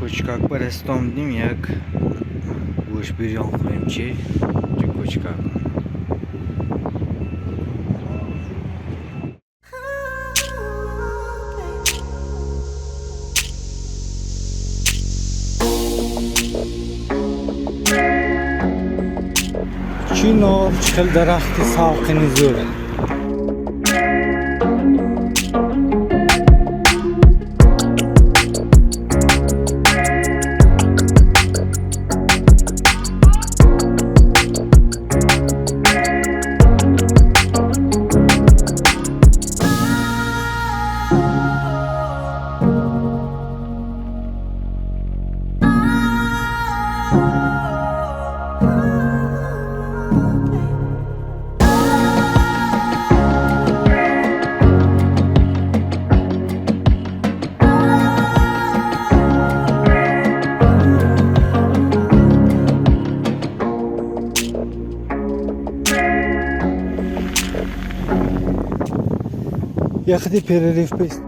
Кочкак барестом дим, як гӯш бирён хӯрем, чи ҷо кочкак. Чинор, чӣ хел дарахти салқини зӯр. Яхти перерыв пест.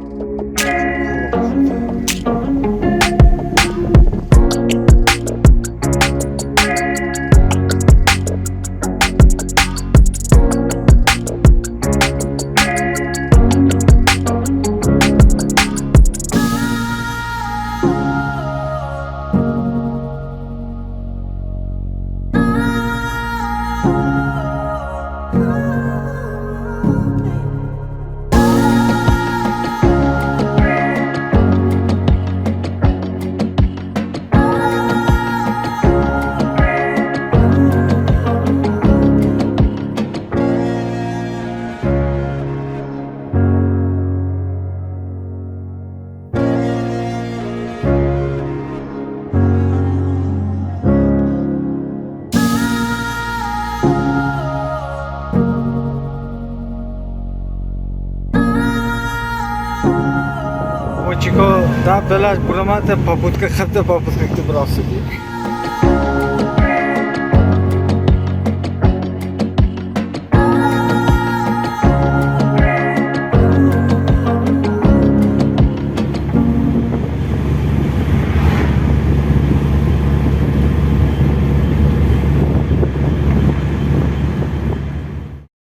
Очико да белаш бурамата попутка хатта попутка кти бросили.